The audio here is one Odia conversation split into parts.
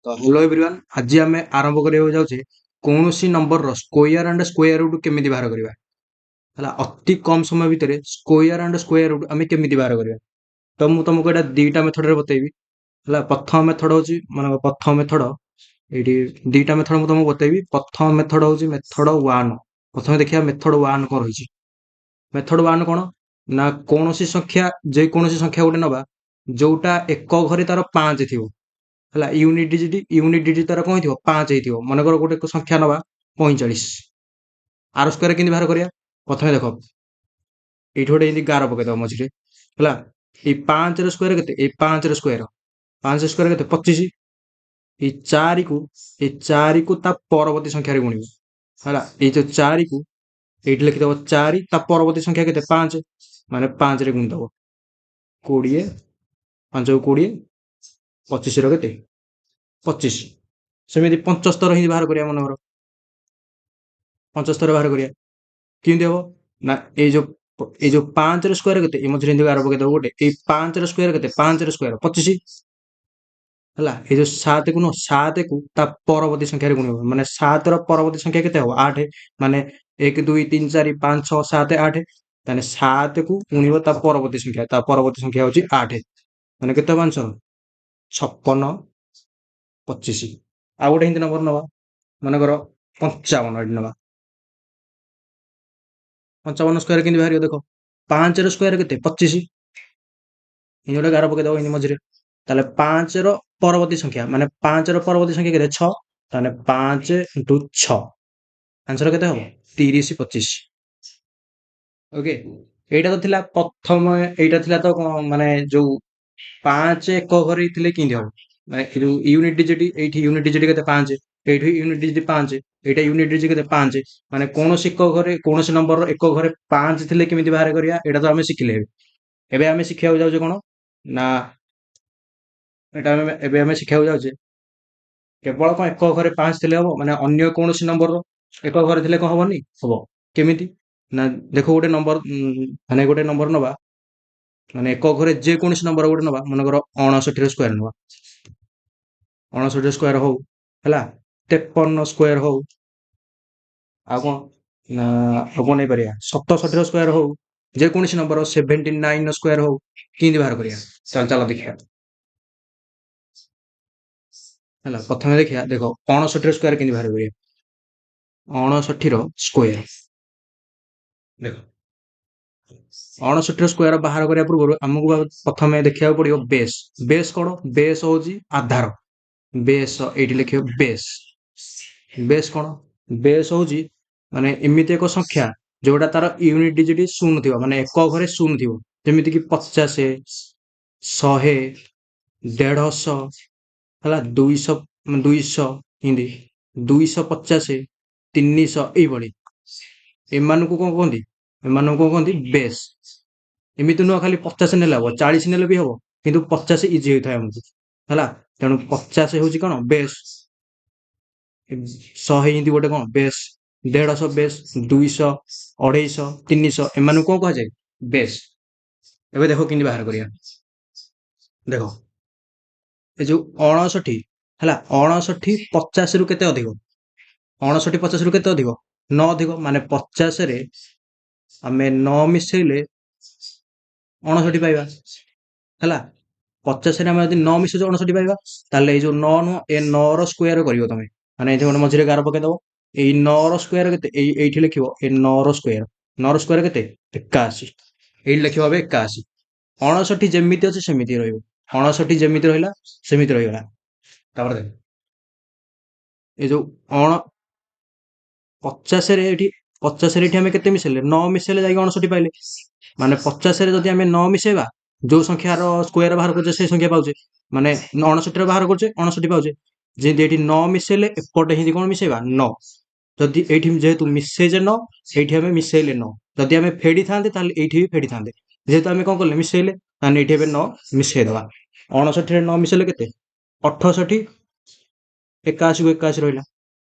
ତ ହ୍ୟାଲୋ ଏଭ୍ରିୱାନ୍, ଆଜି ଆମେ ଆରମ୍ଭ କରିବାକୁ ଯାଉଛେ କୌଣସି ନମ୍ବରର ସ୍କୋୟାର ଆଣ୍ଡ ସ୍କୋୟାର ରୁଟ୍ କେମିତି ବାହାର କରିବା। ହେଲା, ଅତି କମ୍ ସମୟ ଭିତରେ ସ୍କୋୟାର ଆଣ୍ଡ ସ୍କୋୟାର ରୁଟ୍ ଆମେ କେମିତି ବାହାର କରିବା। ତ ମୁଁ ତମକୁ ଏଇଟା ଦିଟା ମେଥଡରେ ବତେଇବି। ହେଲା, ପ୍ରଥମ ମେଥଡ ହଉଛି, ମାନେ ପ୍ରଥମ ମେଥଡ ଏଇଠି ଦିଟା ମେଥଡ ମୁଁ ତମକୁ ବତେଇବି। ପ୍ରଥମ ମେଥଡ ହଉଛି ମେଥଡ 1। ପ୍ରଥମେ ଦେଖିବା ମେଥଡ 1 କଣ ରହିଛି। ମେଥଡ 1 କଣ ନା କୌଣସି ସଂଖ୍ୟା, ଯେକୌଣସି ସଂଖ୍ୟା ଗୋଟେ ନବା ଯୋଉଟା ଏକ ଘରେ ତାର 5 ଥିବ। ହେଲା, ୟୁନିଟ୍ ଡିଜିଟ୍, ୟୁନିଟ୍ ଡିଜିଟ୍ ତାର କଣ ହେଇଥିବ, 5 ହେଇଥିବ। ମନେକର ଗୋଟେ ସଂଖ୍ୟା ନବା 45, ଆର ସ୍କୋୟାର କେମିତି ବାହାର କରିବା। ପ୍ରଥମେ ଦେଖ ଏଇଠି ଗୋଟେ ଏମିତି ଗାର ପକେଇଦବ ମଝିରେ। ହେଲା, ଏଇ 5 ର ସ୍କୋୟାର କେତେ, ଏଇ 5 ର ସ୍କୋୟାର, 5 ସ୍କୋୟାର କେତେ, 25। ଏଇ 4କୁ, ଏଇ 4କୁ ତା ପରବର୍ତ୍ତୀ ସଂଖ୍ୟାରେ ଗୁଣିବ। ହେଲା, ଏଇ ଯୋଉ 4କୁ ଏଇଠି ଲେଖିଦବ 4, ତା ପରବର୍ତ୍ତୀ ସଂଖ୍ୟା କେତେ, 5, ମାନେ 5 ରେ ଗୁଣିଦବ 20, 5 20, 25 ର କେତେ, 25। ସେମିତି 75 ହିଁ ବାହାର କରିବା। ମନେକର 75 ବାହାର କରିବା, କେମିତି ହବ ନା ଏଇ ଯୋଉ 5 ର ସ୍କୋୟାର କେତେ, ଏଇ ମଝିରେ ଏମିତି ଗାର ପକେଇଦବ ଗୋଟେ, ଏଇ 5 ର ସ୍କୋୟାର କେତେ, 5 ର ସ୍କୋୟାର 25। ହେଲା, ଏଇ ଯୋଉ 7 କୁ ନୁହଁ, 7 କୁ ତା ପରବର୍ତ୍ତୀ ସଂଖ୍ୟାରେ ଗୁଣିବ, ମାନେ 7 ର ପରବର୍ତ୍ତୀ ସଂଖ୍ୟା କେତେ ହବ, 8, ମାନେ 1 2 3 4 5 6 7 8। ତାହେଲେ 7 କୁ ଗୁଣିବ ତା ପରବର୍ତ୍ତୀ ସଂଖ୍ୟା, ତା ପରବର୍ତ୍ତୀ ସଂଖ୍ୟା ହଉଛି 8, ମାନେ କେତେ ହବ ଆନ୍ସର, 56 25। ଆଉ ଗୋଟେ ଏମିତି ନମ୍ବର ନବା, ମନେକର 55 ଏଠି ନବା। 55 ସ୍କୋୟାର କେମିତି ବାହାରିବ ଦେଖ, 5 ର ସ୍କୋୟାର କେତେ, 25, ଏମିତି ଗୋଟେ ଗାର ପକେଇଦବ ଏମିତି ମଝିରେ। ତାହେଲେ 5 ର ପରବର୍ତ୍ତୀ ସଂଖ୍ୟା, ମାନେ 5 ର ପରବର୍ତ୍ତୀ ସଂଖ୍ୟା କେତେ, 6, ତାହେଲେ 5 ଇଣ୍ଟୁ 6, ଆନ୍ସର କେତେ ହବ, 30 25। ଓକେ, ଏଇଟା ତ ଥିଲା ପ୍ରଥମ, ଏଇଟା ଥିଲା ତ କଣ, ମାନେ ଯୋଉ 5 ଏକ ଘରେ ଥିଲେ କେମିତି ହବ, ମାନେ ଏ ଯୋଉ ୟୁନିଟ୍ ଡିଜିଟ୍, ଏଇଠି ୟୁନିଟ୍ ଡିଜିଟ୍ କେତେ, 5, ଏଇଠି ୟୁନିଟ୍ ଡିଜିଟ୍ 5, ଏଇଟା ୟୁନିଟ୍ ଡିଜିଟ୍ କେତେ, 5, ମାନେ କୌଣସି ଏକ ଘରେ, କୌଣସି ନମ୍ବରର ଏକ ଘରେ 5 ଥିଲେ କେମିତି ବାହାର କରିବା, ଏଇଟା ତ ଆମେ ଶିଖିଲେ। ଏବେ ଆମେ ଶିଖିବାକୁ ଯାଉଛେ କଣ ନା ଏଇଟା ଆମେ ଏବେ ଆମେ ଶିଖିବାକୁ ଯାଉଛେ କେବଳ କଣ ଏକ ଘରେ 5 ଥିଲେ ହବ, ମାନେ ଅନ୍ୟ କୌଣସି ନମ୍ବରର ଏକ ଘରେ ଥିଲେ କଣ ହବନି, ହବ। କେମିତି ନା ଦେଖ ଗୋଟେ ନମ୍ବର, ମାନେ ଗୋଟେ ନମ୍ବର ନବା, ମାନେ ଏକ ଘରେ ଯେକୌଣସି ନମ୍ବର ଗୋଟେ ନବା, ମନେକର 59 ର ସ୍କୋୟାର ନବା, 59 ସ୍କୋୟାର ହଉ, ହେଲା 53 ସ୍କୋୟାର ହଉ, ଆଉ କଣ ନା ଆଉ କଣ ନେଇପାରିବା, 67 ର ସ୍କୋୟାର ହଉ, ଯେକୌଣସି ନମ୍ବର 79 ର ସ୍କୋୟାର ହଉ, କେମିତି ବାହାର କରିବା, ଚାଲ ଚାଲ ଦେଖିବା। ହେଲା, ପ୍ରଥମେ ଦେଖିବା, ଦେଖ 59 ର ସ୍କୋୟାର କେମିତି ବାହାର କରିବା, 59 ର ସ୍କୋୟାର ଦେଖ, 59 ର ସ୍କୋୟାର ବାହାର କରିବା ପୂର୍ବରୁ ଆମକୁ ପ୍ରଥମେ ଦେଖିବାକୁ ପଡିବ ବେସ୍। ବେସ୍ କଣ, ବେସ୍ ହଉଛି ଆଧାର। ବେସ୍ ଏଇଠି ଲେଖିବ ବେସ୍। ବେସ୍ କଣ, ବେସ୍ ହଉଛି ମାନେ ଏମିତି ଏକ ସଂଖ୍ୟା ଯୋଉଟା ତାର ୟୁନିଟ୍ ଡିଜିଟ୍ 0 ଥିବ, ମାନେ ଏକ ଘରେ 0 ଥିବ, ଯେମିତିକି 50, 100, 150, ହେଲା 200, 200, ଏମିତି 250, 300, ଏଇଭଳି। ଏମାନଙ୍କୁ କଣ କୁହନ୍ତି, ଏମାନଙ୍କୁ କଣ କୁହନ୍ତି, ବେସ୍। ଏମିତି ନୁହଁ ଖାଲି 50 ନେଲେ ହବ, 40 ନେଲେ ବି ହବ, କିନ୍ତୁ 50 ଇଜି ହୋଇଥାଏ ଆମକୁ। ହେଲା, ତେଣୁ 50 ହେଉଛି କଣ, ବେସ୍। 100 ଏମିତି ଗୋଟେ କଣ ବେସ୍, 150 ବେସ୍, 200, 250, 300, ଏମାନଙ୍କୁ କଣ କୁହାଯାଏ, ବେସ୍। ଏବେ ଦେଖ କେମିତି ବାହାର କରିବା। ଦେଖ ଏ ଯୋଉ 59, ହେଲା 59 50 ରୁ କେତେ ଅଧିକ, 59 50 ରୁ କେତେ ଅଧିକ, 9 ଅଧିକ, ମାନେ 50 ରେ ଆମେ 9 ମିଶେଇଲେ 59 ପାଇବା। ହେଲା, 50 ରେ ଆମେ ଯଦି 9 ମିଶେଇଛେ 59 ପାଇବା, ତାହେଲେ ଏଇ ଯୋଉ 9 ନୁହଁ, ଏ 9 ର ସ୍କୋୟାର କରିବ ତମେ, ମାନେ ଏଇଠି ଗୋଟେ ମଝିରେ ଗାର ପକେଇଦବ, ଏଇ 9 ର ସ୍କୋୟାର କେତେ, ଏଇ ଏଇଠି ଲେଖିବ ଏ 9 ର ସ୍କୋୟାର, 9 ର ସ୍କୋୟାର କେତେ, 81, ଏଇଠି ଲେଖିବ ଏବେ 81। 59 ଯେମିତି ଅଛି ସେମିତି ରହିବ, 59 ଯେମିତି ରହିଲା ସେମିତି ରହିଗଲା। ତାପରେ ଦେଖ ଏ ଯୋଉ 50 ରେ ଏଠି, 50 ରେ ଏଠି ଆମେ କେତେ ମିଶେଇଲେ, 9 ମିଶେଇଲେ ଯାଇକି 59 ପାଇଲେ, ମାନେ 50 ରେ ଯଦି ଆମେ 9 ମିଶେଇବା, ଯୋଉ ସଂଖ୍ୟାର ସ୍କୋୟାର ବାହାର କରୁଛେ ସେଇ ସଂଖ୍ୟା ପାଉଛେ, ମାନେ 59 ରେ ବାହାର କରୁଛେ 59 ପାଉଛେ। ଯେମିତି ଏଠି 9 ମିଶେଇଲେ ଏପଟେ ହିଁ କଣ ମିଶେଇବା, 9, ଯଦି ଏଇଠି ଯେହେତୁ ମିଶେଇଛେ 9, ଏଇଠି ଆମେ ମିଶେଇଲେ 9, ଯଦି ଆମେ ଫେଡ଼ିଥାନ୍ତେ ତାହେଲେ ଏଇଠି ବି ଫେଡ଼ିଥାନ୍ତେ, ଯେହେତୁ ଆମେ କଣ କଲେ ମିଶେଇଲେ, ତାହେଲେ ଏଇଠି ଏବେ 9 ମିଶେଇଦବା। 59 ରେ 9 ମିଶେଇଲେ କେତେ, 68, 81 କୁ 81 ରହିଲା।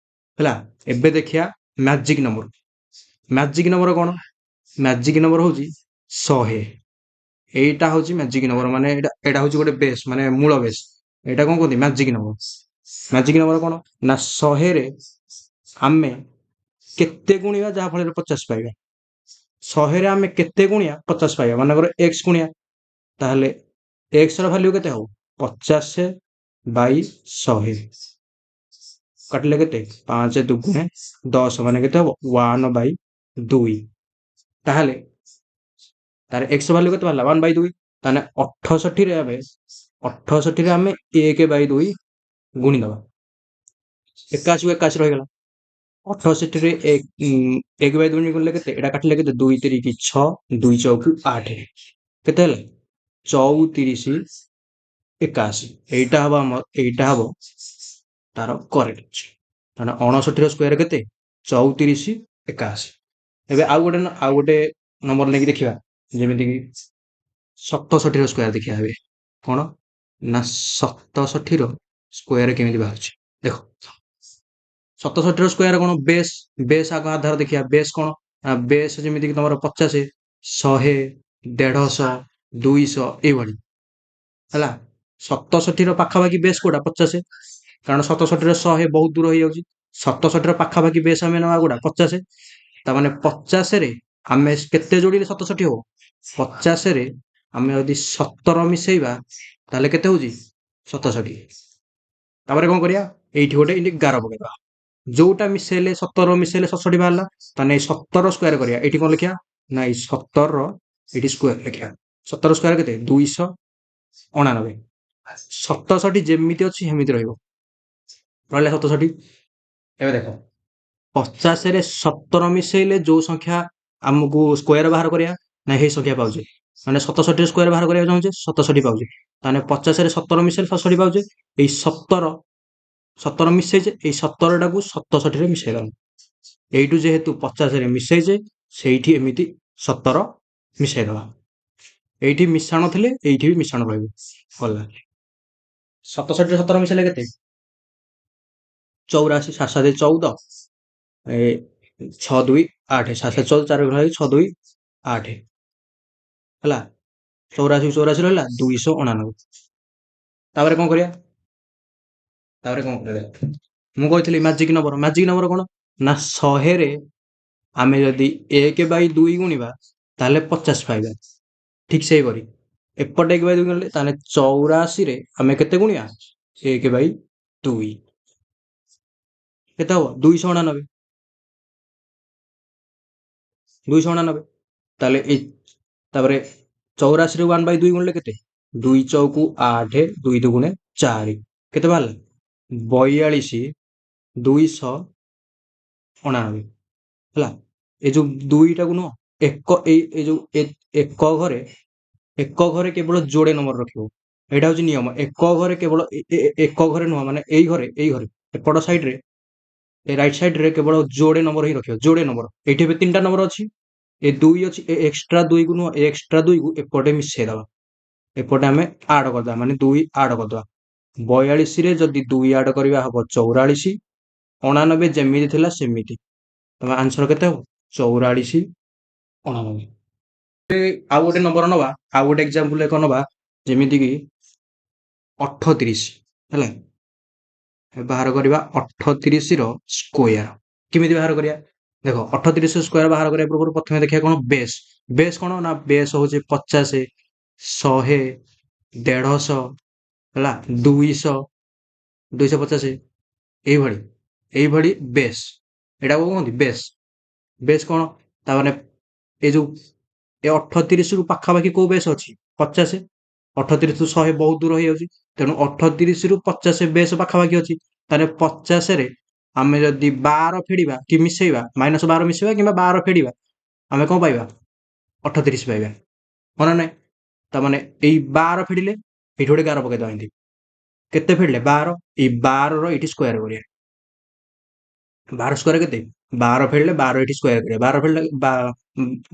ହେଲା, ଏବେ ଦେଖିବା ମ୍ୟାଜିକ ନମ୍ବର। ମ୍ୟାଜିକ ନମ୍ବର କଣ, ମ୍ୟାଜିକ ନମ୍ବର ହଉଛି 100। ଏଇଟା ହଉଛି ମ୍ୟାଜିକ ନମ୍ବର, ମାନେ ଏଇଟା, ଏଇଟା ହଉଛି ଗୋଟେ ବେସ୍, ମାନେ ମୂଳ ବେସ୍। ଏଇଟା କଣ କୁହନ୍ତି, ମ୍ୟାଜିକ ନମ୍ବର। ମ୍ୟାଜିକ ନମ୍ବର କ'ଣ ନା 100ରେ ଆମେ କେତେ ଗୁଣିବା ଯାହାଫଳରେ 50 ପାଇବା। 100ରେ ଆମେ କେତେ ଗୁଣିଆ 50 ପାଇବା, ମନେକର ଏକ୍ସ ଗୁଣିଆ, ତାହେଲେ ଏକ୍ସ ର ଭାଲ୍ୟୁ କେତେ ହବ? 50 ବାଇ 100। କାଟିଲେ କେତେ? 5 ଦୁଗୁଣେ 10, ମାନେ କେତେ ହବ? 1/2। ତାହେଲେ ତାର ଏକ୍ସ ଭାଲ୍ୟୁ କେତେ ବାହାରିଲା? 1/2। ତାହେଲେ 68ରେ ଆମେ 1/2 ଗୁଣିଦେବା। 81 81 ରହିଗଲା। 68ରେ 1/2 ଗୁଣିଲେ କେତେ? ଏଇଟା କାଟିଲେ କେତେ? 2 ତିରିକି 6, 2 ଚଉକୁ 8, କେତେ ହେଲା? 34 81। ଏଇଟା ହବ ଆମ, ଏଇଟା ହବ ତାର କରେକ୍ଟ। ତାହେଲେ 59ର ସ୍କୋୟାର କେତେ? 34 81। ଏବେ ଆଉ ଗୋଟେ ନମ୍ବର ନେଇକି ଦେଖିବା, ଯେମିତିକି 67ର ସ୍କୋୟାର ଦେଖିବା। ଏବେ କ'ଣ ନା 67ର ସ୍କୋୟାର କେମିତି ବାହାରୁଛି ଦେଖ। 67ର ସ୍କୋୟାର କ'ଣ? ବେସ୍, ବେସ୍ ଆଗ ଆଧାର ଦେଖିବା। ବେସ୍ କ'ଣ ନା ବେସ୍ ଯେମିତିକି ତମର 50, 100, 150, 200 ଏଇଭଳି ହେଲା। 67ର ପାଖାପାଖି ବେସ୍ କୋଉଟା? 50। କାରଣ 67ର 100 ବହୁତ ଦୂର ହେଇଯାଉଛି। 67ର ପାଖାପାଖି ବେସ୍ ଆମେ ନେବା କୋଉଟା? 50। ତାମାନେ 50ରେ ଆମେ କେତେ ଯୋଡ଼ିଲେ 67 ହବ? 50ରେ ଆମେ ଯଦି 17 ମିଶେଇବା ତାହେଲେ କେତେ ହଉଛି? 67। ତାପରେ କ'ଣ କରିବା? ଏଇଠି ଗୋଟେ ଏମିତି ଗାର ପକେଇଦବା। ଯୋଉଟା ମିଶେଇଲେ, 17 ମିଶେଇଲେ 67 ବାହାରିଲା, ତାହେଲେ ଏଇ 17 ସ୍କୋୟାର କରିବା। ଏଇଠି କ'ଣ ଲେଖିବା ନା ଏଇ 17 ଏଇଠି ସ୍କୋୟାର ଲେଖିବା। 17 ସ୍କୋୟାର କେତେ? 289। 67 ଯେମିତି ଅଛି ସେମିତି ରହିବ। ରହିଲା 67। ଏବେ ଦେଖ, 50ରେ 17 ମିଶେଇଲେ ଯୋଉ ସଂଖ୍ୟା ଆମକୁ ସ୍କୋୟାର ବାହାର କରିବା ନା ସେଇ ସଂଖ୍ୟା ପାଉଛେ। ମାନେ 67 ସ୍କୋୟାର ବାହାର କରିବାକୁ ଚାହୁଁଛେ, 67 ପାଉଛେ। ତାହେଲେ 50ରେ 17 ମିଶେଇଲେ 67 ପାଉଛେ। ଏଇ 17 ମିଶେଇଛେ, ଏଇ 17ଟାକୁ 67ରେ ମିଶେଇଦବା। ଏଇଠୁ ଯେହେତୁ 50ରେ ମିଶେଇଛେ, ସେଇଠି ଏମିତି 17 ମିଶେଇଦବା। ଏଇଠି ମିଶାଣ ଥିଲେ ଏଇଠି ବି ମିଶାଣ ରହିବ। ଗଲା। 67ରେ 17 ମିଶେଇଲେ କେତେ? 84। 7 7 14, ଏ 6 2 8। 7 7 14, 4 ଗୁଣ 6 2 8 ହେଲା। 84 84 ରହିଲା, 289। ତାପରେ କ'ଣ କରିବା? ତାପରେ କ'ଣ କରିବା? ମୁଁ କହିଥିଲି ମ୍ୟାଜିକ ନମ୍ବର। ମ୍ୟାଜିକ ନମ୍ବର କ'ଣ ନା 100ରେ ଆମେ ଯଦି 1/2 ଗୁଣିବା ତାହେଲେ 50 ପାଇବା। ଠିକ ସେଇପରି ଏପଟେ 1/2 ଗୁଣିଲେ, ତାହେଲେ 84ରେ ଆମେ କେତେ ଗୁଣିବା? 1/2 କେତେ ହବ? 289। 289। ତାହେଲେ ଏଇ ତାପରେ 84ରେ 1/2 ଗୁଣିଲେ କେତେ? 2 ଚଉକୁ 8, 2 ଦୁଗୁଣେ 4, କେତେ ବାହାରିଲା? 42 289 ହେଲା। ଏ ଯୋଉ ଦୁଇଟାକୁ ନୁହଁ, ଏକ ଏଇ ଏ ଯୋଉ ଏକ ଘରେ କେବଳ ଯୋଡ଼େ ନମ୍ବର ରଖିବ। ଏଇଟା ହଉଛି ନିୟମ। ଏକ ଘରେ କେବଳ ଏକ ଘରେ ନୁହଁ, ମାନେ ଏଇ ଘରେ ଏପଟ ସାଇଡରେ, ଏ ରାଇଟ୍ ସାଇଡରେ କେବଳ ଯୋଡ଼େ ନମ୍ବର ହିଁ ରଖିବ, ଯୋଡ଼େ ନମ୍ବର। ଏଇଠି ଏବେ ତିନିଟା ନମ୍ବର ଅଛି, ଏ ଦୁଇ ଅଛି। ଏ ଏକ୍ସଟ୍ରା ଦୁଇକୁ ନୁହଁ, ଏ ଏକ୍ସଟ୍ରା ଦୁଇକୁ ଏପଟେ ମିଶେଇ ଦବା। ଏପଟେ ଆମେ ଆଡ କରିଦବା, ମାନେ ଦୁଇ ଆଡ କରିଦବା। 42ରେ ଯଦି ଦୁଇ ଆଡ କରିବା ହବ 44। 89 ଯେମିତି ଥିଲା ସେମିତି। ତମ ଆନ୍ସର କେତେ ହବ? 44 89। ଆଉ ଗୋଟେ ନମ୍ବର ନବା, ଆଉ ଗୋଟେ ଏକ୍ଜାମ୍ପଲ ଏକ ନବା, ଯେମିତିକି 38 ହେଲା। ବାହାର କରିବା 38ର ସ୍କୋୟାର। କେମିତି ବାହାର କରିବା ଦେଖ। 38 ସ୍କୋୟାର ବାହାର କରିବା ପୂର୍ବରୁ ପ୍ରଥମେ ଦେଖିବା କ'ଣ ବେସ୍। ବେସ୍ କ'ଣ ନା ବେସ୍ ହଉଛି 50, 100, 150 ହେଲା, 200, 250, ଏଇଭଳି ଏଇଭଳି ବେସ୍। ଏଇଟା କଣ କୁହନ୍ତି? ବେସ୍। ବେସ୍ କ'ଣ? ତାମାନେ ଏ ଯୋଉ ଏ 38ରୁ ପାଖାପାଖି କୋଉ ବେସ୍ ଅଛି? 50। 38ରୁ 100 ବହୁତ ଦୂର ହେଇଯାଉଛି। ତେଣୁ 38ରୁ 50 ବେସ୍ ପାଖାପାଖି ଅଛି। ତାହେଲେ 50ରେ ଆମେ ଯଦି 12 ଫେଡ଼ିବା କି ମିଶେଇବା, -12 ମିଶେଇବା କିମ୍ବା 12 ଫେଡ଼ିବା, ଆମେ କ'ଣ ପାଇବା? 38 ପାଇବା, ହଁ ନା ନାଇଁ? ତାମାନେ ଏଇ 12 ଫେଡ଼ିଲେ ଏଇଠି ଗୋଟେ ଗାର ପକେଇଦବା ଏମିତି। କେତେ ଫେଡ଼ିଲେ? 12। ଏଇ 12ର ଏଇଠି ସ୍କୋୟାର କରିବା। 12 ସ୍କୋୟାର କେତେ? 12 ଫେଡ଼ିଲେ 12 ଏଇଠି ସ୍କୋୟାର କରିବା। 12 ଫେଡ଼ିଲେ,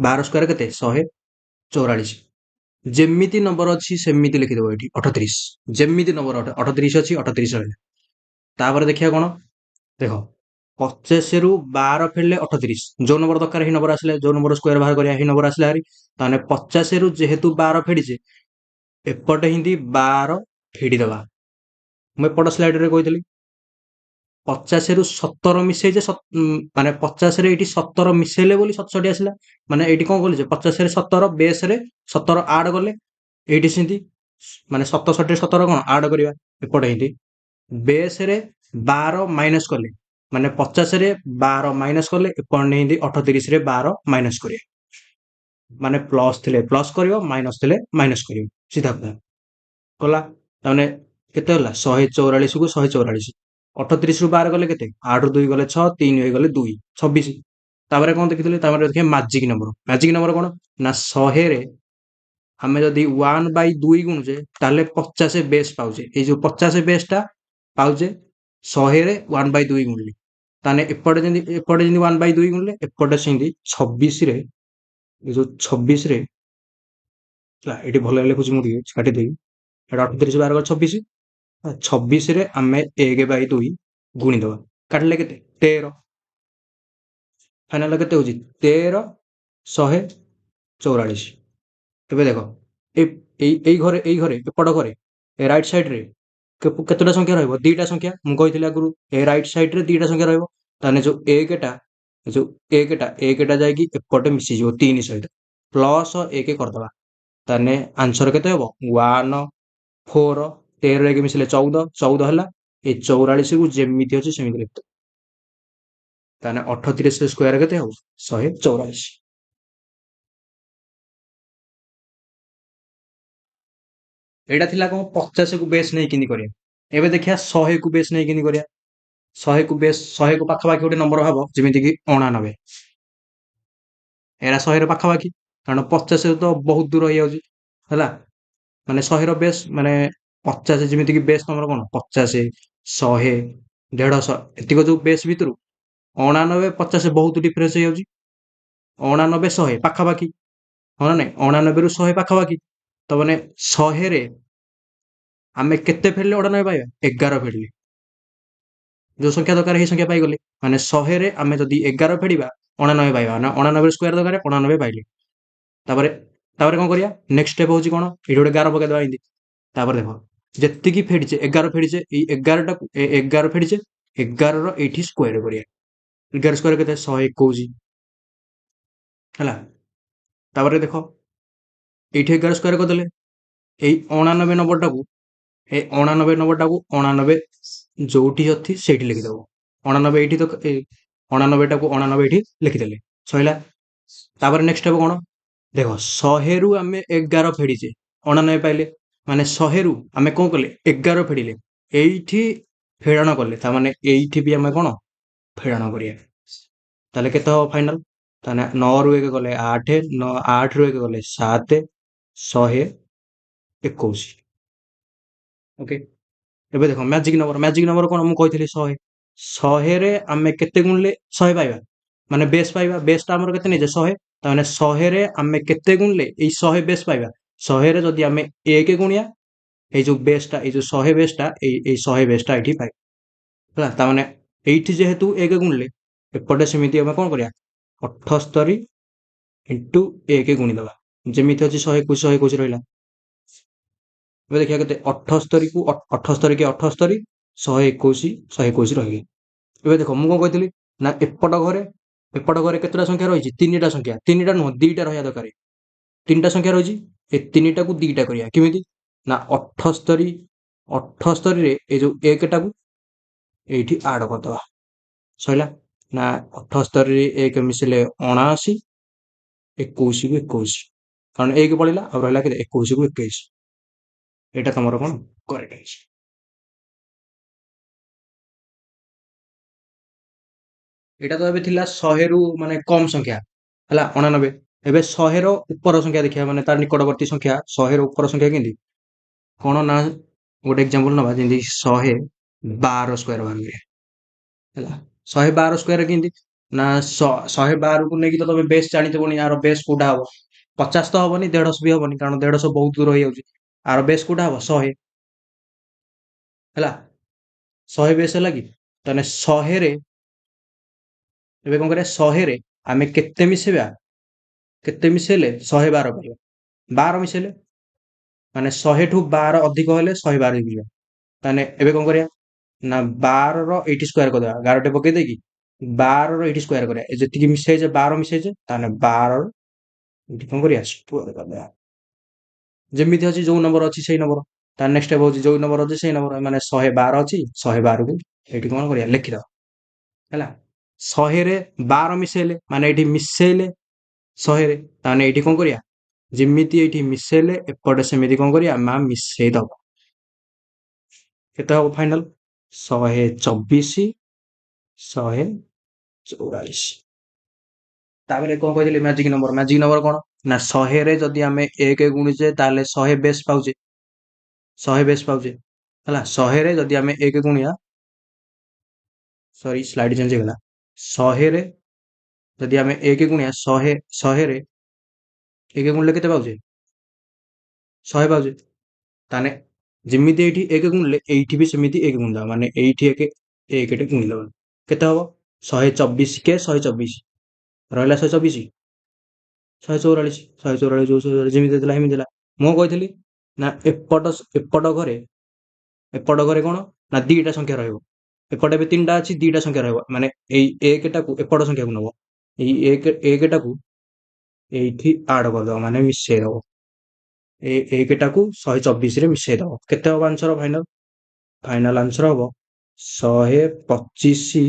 12 ସ୍କୋୟାର କେତେ? 144। ଯେମିତି ନମ୍ବର ଅଛି ସେମିତି ଲେଖିଦେବ ଏଇଠି 38। ଯେମିତି ନମ୍ବର 38 ଅଛି, 38 ରହିଲା। ତାପରେ ଦେଖିବା କ'ଣ? ଦେଖ, 50ରୁ 12 ଫେଡ଼ିଲେ 38। ଯୋଉ ନମ୍ବର ଦରକାର ସେଇ ନମ୍ବର ଆସିଲେ, ଯୋଉ ନମ୍ବର ସ୍କୋୟାର ବାହାର କରିବା ସେଇ ନମ୍ବର ଆସିଲା ହାରି। ତାହେଲେ 50ରୁ ଯେହେତୁ 12 ଫେଡ଼ିଛେ, ଏପଟେ ହିନ୍ତି 12 ଫେଡ଼ିଦେବା। ମୁଁ ଏପଟ ସ୍ଲାଇଡରେ କହିଥିଲି। 50ରୁ 17 ମିଶେଇଛେ, ମାନେ 50ରେ ଏଇଠି 17 ମିଶେଇଲେ ବୋଲି 67 ଆସିଲା। ମାନେ ଏଇଠି କଣ କଲେ ଯେ 50ରେ 17 ବେସରେ 17 ଆଡ୍ କଲେ, ଏଇଠି ସେମିତି ମାନେ 67ରେ 17 କଣ ଆଡ୍ କରିବା, ଏପଟେ ଏମିତି ବେସରେ 12 ମାଇନସ କଲେ, ମାନେ 50ରେ 12 ମାଇନସ କଲେ, ଏପଟେ ଏମିତି 38ରେ 12 ମାଇନସ କରିବା, ମାନେ ପ୍ଲସ୍ ଥିଲେ ପ୍ଲସ୍ କରିବ, ମାଇନସ ଥିଲେ ମାଇନସ କରିବ, ସିଧା କଥା ଗଲା। ତାମାନେ କେତେ ହେଲା 144କୁ 144, 38ରୁ 12 ଗଲେ କେତେ, 8ରୁ 2 ଗଲେ 6, 3 ହେଇଗଲେ 2, 26। ତାପରେ କଣ ଦେଖିଥିଲେ, ତାପରେ ଦେଖିବା ମ୍ୟାଜିକ ନମ୍ବର। ମ୍ୟାଜିକ ନମ୍ବର କଣ ନା 100ରେ ଆମେ ଯଦି 1/2 ଗୁଣୁଛେ ତାହେଲେ 50 ବେସ୍ ପାଉଛେ। ଏଇ ଯୋଉ 50 ବେସ୍ଟା ପାଉଛେ 100ରେ 1/2 ଗୁଣିଲେ, ତାହେଲେ ଏପଟେ ଯେମିତି 1/2 ଗୁଣିଲେ, ଏପଟେ ସେମିତି 26ରେ, ଏ ଯୋଉ 26ରେ ହେଲା, ଏଠି ଭଲ ଲେଖୁଛି ମୁଁ ଟିକେ କାଟିଦେବି, ଏଟା 38 12 ଗଲେ 26, 26ରେ ଆମେ 1/2 ଗୁଣିଦେବା, କାଟିଲେ କେତେ 13, ଫାଇନାଲ କେତେ ହଉଛି 13 144। ଏବେ ଦେଖ ଏଇ ଘରେ, ଏଇ ଘରେ ଏପଟ ଘରେ ଏ ରାଇଟ୍ ସାଇଡ୍ରେ କେତେଟା ସଂଖ୍ୟା ରହିବ, 2ଟା ସଂଖ୍ୟା। ମୁଁ କହିଥିଲି ଆଗରୁ ଏ ରାଇଟ୍ ସାଇଡ୍ରେ 2ଟା ସଂଖ୍ୟା ରହିବ, ତାହେଲେ ଯୋଉ ଏକଟା, ଯୋଉ ଏକଟା, ଏକଟା ଯାଇକି ଏପଟେ ମିଶିଯିବ 3 ସହିତ, ପ୍ଲସ୍ 1 କରିଦେବା, ତାହେଲେ ଆନ୍ସର କେତେ ହବ 1 4, 13 1 ମିଶିଲେ 14, 14 ହେଲା, ଏ 44କୁ ଯେମିତି ଅଛି ସେମିତି ଲେଖିଦେବ, ତାହେଲେ 38 ସ୍କୋୟାର କେତେ ହବ 144। ଏଇଟା ଥିଲା କଣ 50କୁ ବେସ୍ ନେଇ କେମିତି କରିବା। ଏବେ ଦେଖିବା 100କୁ ବେସ୍ ନେଇ କେମିତି କରିବା। 100କୁ ବେସ୍, 100କୁ ପାଖାପାଖି ଗୋଟେ ନମ୍ବର ହବ, ଯେମିତିକି 89, ଏରା 100ର ପାଖାପାଖି, କାରଣ 50 ତ ବହୁତ ଦୂର ହେଇଯାଉଛି ହେଲା, ମାନେ 100ର ବେସ୍ ମାନେ 50, ଯେମିତିକି ବେସ୍ ତମର କଣ 50, 100, 150, ଏତିକ ଯୋଉ ବେସ୍ ଭିତରୁ 89 50 ବହୁତ ଡିଫରେନ୍ସ ହେଇଯାଉଛି, 89 100 ପାଖାପାଖି, ହଁ ନା ନାଇଁ, 89ରୁ 100 ପାଖାପାଖି, ତ ମାନେ 100ରେ ଆମେ କେତେ ଫେରିଲେ 89 ପାଇବା, 11 ଫେରିଲେ, ଯୋଉ ସଂଖ୍ୟା ଦରକାର ସେଇ ସଂଖ୍ୟା ପାଇଗଲେ, ମାନେ 100ରେ ଆମେ ଯଦି 11 ଫେରିବା 89 ପାଇବା, ନା 89 ସ୍କୋୟାର ଦରକାର 89 ପାଇଲେ। ତାପରେ କଣ କରିବା, ନେକ୍ସଟ ଷ୍ଟେପ୍ ହଉଛି କଣ, ଏଇଠି ଗୋଟେ ଗାର ପକେଇଦେବା ଏମିତି। ତାପରେ ଦେଖ ଯେତିକି ଫେରିଛେ 11 ଫେରିଛେ, ଏଇ 11ଟାକୁ 11 ଫେରିଛେ, 11ର ଏଇଠି ସ୍କୋୟାର କରିବା, 11 ସ୍କୋୟାର କେତେ 121 ହେଲା। ତାପରେ ଦେଖ ଏଇଠି 11 ସ୍କୋୟାର କରିଦେଲେ, ଏଇ 89 ନମ୍ବରଟାକୁ, ଏ 89 ନମ୍ବରଟାକୁ 89 ଯୋଉଠି ଅଛି ସେଇଠି ଲେଖିଦେବ, 89 ଏଇଠି ତ, ଏ 89ଟାକୁ 89 ଏଇଠି ଲେଖିଦେଲେ ସଇଲା। ତାପରେ ନେକ୍ସଟ ଷ୍ଟେପ୍ କଣ, ଦେଖ 100ରୁ ଆମେ 11 ଫେଡ଼ିଛେ 89 ପାଇଲେ, ମାନେ 100ରୁ ଆମେ କଣ କଲେ 11 ଫେଡ଼ିଲେ, ଏଇଠି ଫେଡ଼ାଣ କଲେ, ତାମାନେ ଏଇଠି ବି ଆମେ କଣ ଫେଡ଼ାଣ କରିବା, ତାହେଲେ କେତେ ହବ ଫାଇନାଲ, ତାହେଲେ 9ରୁ 1 ଗଲେ 8, 9 8ରୁ 1 ଗଲେ 7, 121। ଓକେ, ଏବେ ଦେଖ ମ୍ୟାଜିକ ନମ୍ବର, ମ୍ୟାଜିକ ନମ୍ବର କଣ ମୁଁ କହିଥିଲି 100, 100ରେ ଆମେ କେତେ ଗୁଣିଲେ 100 ପାଇବା, ମାନେ ବେସ୍ ପାଇବା, ବେସ୍ଟା ଆମର କେତେ ନେଇଛେ 100, ତାମାନେ 100ରେ ଆମେ କେତେ ଗୁଣିଲେ ଏଇ 100 ବେସ୍ ପାଇବା, 100ରେ ଯଦି ଆମେ 1 ଗୁଣିବା, ଏଇ ଯୋଉ ବେସ୍ଟା, ଏଇ ଯୋଉ 100 ବେସ୍ଟା, ଏଇ 100 ବେସ୍ଟା ଏଇଠି ପାଇବା ହେଲା। ତାମାନେ ଏଇଠି ଯେହେତୁ 1 ଗୁଣିଲେ, ଏପଟେ ସେମିତି ଆମେ କଣ କରିବା 78 ଇଣ୍ଟୁ 1 ଗୁଣିଦେବା, ଯେମିତି ଅଛି 121, 121 ରହିଲା। ଏବେ ଦେଖିବା କେତେ 78କୁ 78 କି 78, 121, 121 ରହିଲା। ଏବେ ଦେଖ ମୁଁ କଣ କହିଥିଲି ନା ଏପଟ ଘରେ କେତେଟା ସଂଖ୍ୟା ରହିଛି, 3ଟା ସଂଖ୍ୟା, 3ଟା ନୁହଁ 2ଟା ରହିବା ଦରକାର, 3ଟା ସଂଖ୍ୟା ରହିଛି, ଏ 3ଟାକୁ 2ଟା କରିବା କେମିତି ନା 78ରେ ଏ ଯୋଉ 1ଟାକୁ ଏଇଠି ଆଡ୍ କରିଦେବା, ସଇଲା। ନା 78ରେ 1 ମିଶିଲେ 79, 21କୁ 21, କାରଣ 1 ପଳେଇଲା, ଆଉ ରହିଲା କେତେ 21କୁ 21, ଏଇଟା ତମର କଣ କରେକ୍ଟ ଅଛି। ଏଇଟା ତ ଏବେ ଥିଲା 100ରୁ ମାନେ କମ ସଂଖ୍ୟା ହେଲା 89, ଏବେ 100ର ଉପର ସଂଖ୍ୟା ଦେଖିବା, ମାନେ ତାର ନିକଟବର୍ତ୍ତୀ ସଂଖ୍ୟା 100ର ଉପର ସଂଖ୍ୟା କେମିତି କଣ ନା ଗୋଟେ ଏକ୍ଜାମ୍ପଲ ନବା, ଯେମିତି 112 ସ୍କୋୟାର ବାହାର କରିବା ହେଲା, 112 ସ୍କୋୟାର କେମିତି ନା 112କୁ ନେଇକି ତ ତମେ ବେସ୍ ଜାଣିଥିବନି, ଆର ବେସ୍ କୋଉଟା ହବ, 50 ତ ହବନି, 150 ବି ହବନି, କାରଣ 150 ବହୁତ ଦୂର ହେଇଯାଉଛି, ଆର ବେସ୍ କୋଉଟା ହବ 100 ହେଲା, 100 ବେସ୍ ହେଲା କି, ତାହେଲେ 100ରେ ଏବେ କଣ କରିବା, 100ରେ ଆମେ କେତେ ମିଶେଇବା, କେତେ ମିଶେଇଲେ 112 ପାଇବା, 12 ମିଶେଇଲେ ମାନେ 100ଠୁ 12 ଅଧିକ ହେଲେ 112 ହେଇଯିବ। ତାହେଲେ ଏବେ କଣ କରିବା, ନା 12ର ଏଇଠି ସ୍କୋୟାର କରିଦେବା, ଗାରଟେ ପକେଇ ଦେଇକି 12ର ଏଇଠି ସ୍କୋୟାର କରିବା। ଏ ଯେତିକି ମିଶେଇଛେ 12 ମିଶେଇଛେ, ତାହେଲେ 12 ଏଇଠି କଣ କରିବା? ସ୍କୋୟାର କରିଦେବା। ଯେମିତି ଅଛି, ଯୋଉ ନମ୍ବର ଅଛି ସେଇ ନମ୍ବର। ତାର ନେକ୍ସଟ ଷ୍ଟେପ ହଉଛି, ଯୋଉ ନମ୍ବର ଅଛି ସେଇ ନମ୍ବର, ମାନେ 112 ଅଛି, 112କୁ ଏଇଠି କଣ କରିବା? ଲେଖିଦେବା। ହେଲା, 100ରେ 12 ମିଶେଇଲେ, ମାନେ ଏଇଠି ମିଶେଇଲେ 100ରେ, ତାହେଲେ ଏଇଠି କଣ କରିବା? ଯେମିତି ଏଇଠି ମିଶେଇଲେ, ଏପଟେ ସେମିତି କଣ କରିବା ମା? ମିଶେଇ ଦବ। କେତେ ହବ ଫାଇନାଲ? 124, 144। ତାପରେ କଣ କହିଥିଲି? Magic number. Magic number କଣ ନା 100ରେ ଯଦି ଆମେ 1 ଗୁଣିଛେ, ତାହେଲେ 100 ବେସ୍ ପାଉଛେ, 100 ବେସ୍ ପାଉଛେ। ହେଲା, 100ରେ ଯଦି ଆମେ 1 ଗୁଣିବା, ସରି, ସ୍ଲାଇଡ୍ ଚେଞ୍ଜ ହେଇଗଲା। 100ରେ ଯଦି ଆମେ 1 ଗୁଣିବା, 100ରେ 1 ଗୁଣିଲେ କେତେ ପାଉଛେ? 100 ପାଉଛେ। ତାହେଲେ ଯେମିତି ଏଇଠି 1 ଗୁଣିଲେ, ଏଇଠି ବି ସେମିତି 1 ଗୁଣିଦେବା, ମାନେ ଏଇଠି 1, 1ଟେ ଗୁଣିଦେବା। କେତେ ହବ? 124 କେ 124 ରହିଲା, 124, 144। 144 ଯୋଉ ଯେମିତି ଥିଲା ଏମିତି ଥିଲା। ମୁଁ କହିଥିଲି ନା, ଏପଟ ଘରେ କଣ ନା ଦିଟା ସଂଖ୍ୟା ରହିବ। ଏପଟେ ଏବେ ତିନିଟା ଅଛି, ଦିଟା ସଂଖ୍ୟା ରହିବ। ମାନେ ଏଇ ଏକଟାକୁ ଏପଟ ସଂଖ୍ୟାକୁ ନବ, ଏଇ 1, 1ଟାକୁ ଏଇଠି ଆଡ କରିଦବ, ମାନେ ମିଶେଇ ଦବ। ଏ 1ଟାକୁ 124ରେ ମିଶେଇ ଦବ। କେତେ ହବ ଆନ୍ସର ଫାଇନାଲ? ଫାଇନାଲ ଆନ୍ସର ହବ 125।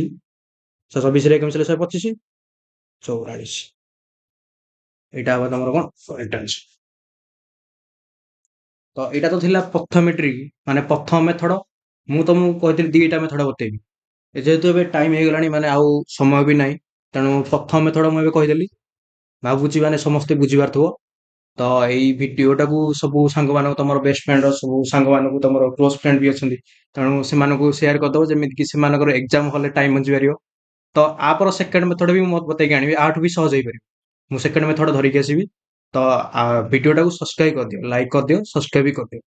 124ରେ 1 ମିଶିଲେ 125, 44। ଏଇଟା ହବ ତମର କଣ? Correct answer. ତ ଏଇଟା ତ ଥିଲା ପ୍ରଥମ ଟ୍ରିକ୍, ମାନେ ପ୍ରଥମ ମେଥଡ। ମୁଁ ତମକୁ କହିଥିଲି ଦିଟା ମେଥଡ ବତେଇବି। ଯେହେତୁ ଏବେ ଟାଇମ ହେଇଗଲାଣି, ମାନେ ଆଉ ସମୟ ବି ନାହିଁ, ତେଣୁ ପ୍ରଥମ ମେଥଡ ମୁଁ ଏବେ କହିଦେଲି। ଭାବୁଛି ମାନେ ସମସ୍ତେ ବୁଝିପାରୁଥିବ। ତ ଏଇ ଭିଡିଓଟାକୁ ସବୁ ସାଙ୍ଗମାନଙ୍କୁ, ତମର ବେଷ୍ଟ ଫ୍ରେଣ୍ଡ ସବୁ ସାଙ୍ଗମାନଙ୍କୁ, ତମର କ୍ଲୋଜ ଫ୍ରେଣ୍ଡ ବି ଅଛନ୍ତି, ତେଣୁ ସେମାନଙ୍କୁ ସେୟାର କରିଦବ, ଯେମିତିକି ସେମାନଙ୍କର ଏକ୍ଜାମ ହଲରେ ଟାଇମ ବଞ୍ଚିପାରିବ। ତ ଆପର ସେକେଣ୍ଡ ମେଥଡ ବି ମୁଁ ବତେଇକି ଆଣିବି, ଆଠୁ ବି ସହଜ ହେଇପାରିବ। ମୁଁ ସେକେଣ୍ଡ ମେଥଡ ଧରିକି ଆସିବି। ତ ଭିଡିଓଟାକୁ ସବସ୍କ୍ରାଇବ କରିଦିଅ, ଲାଇକ୍ କରିଦିଅ, ସବସ୍କ୍ରାଇବ ବି କରିଦିଅ।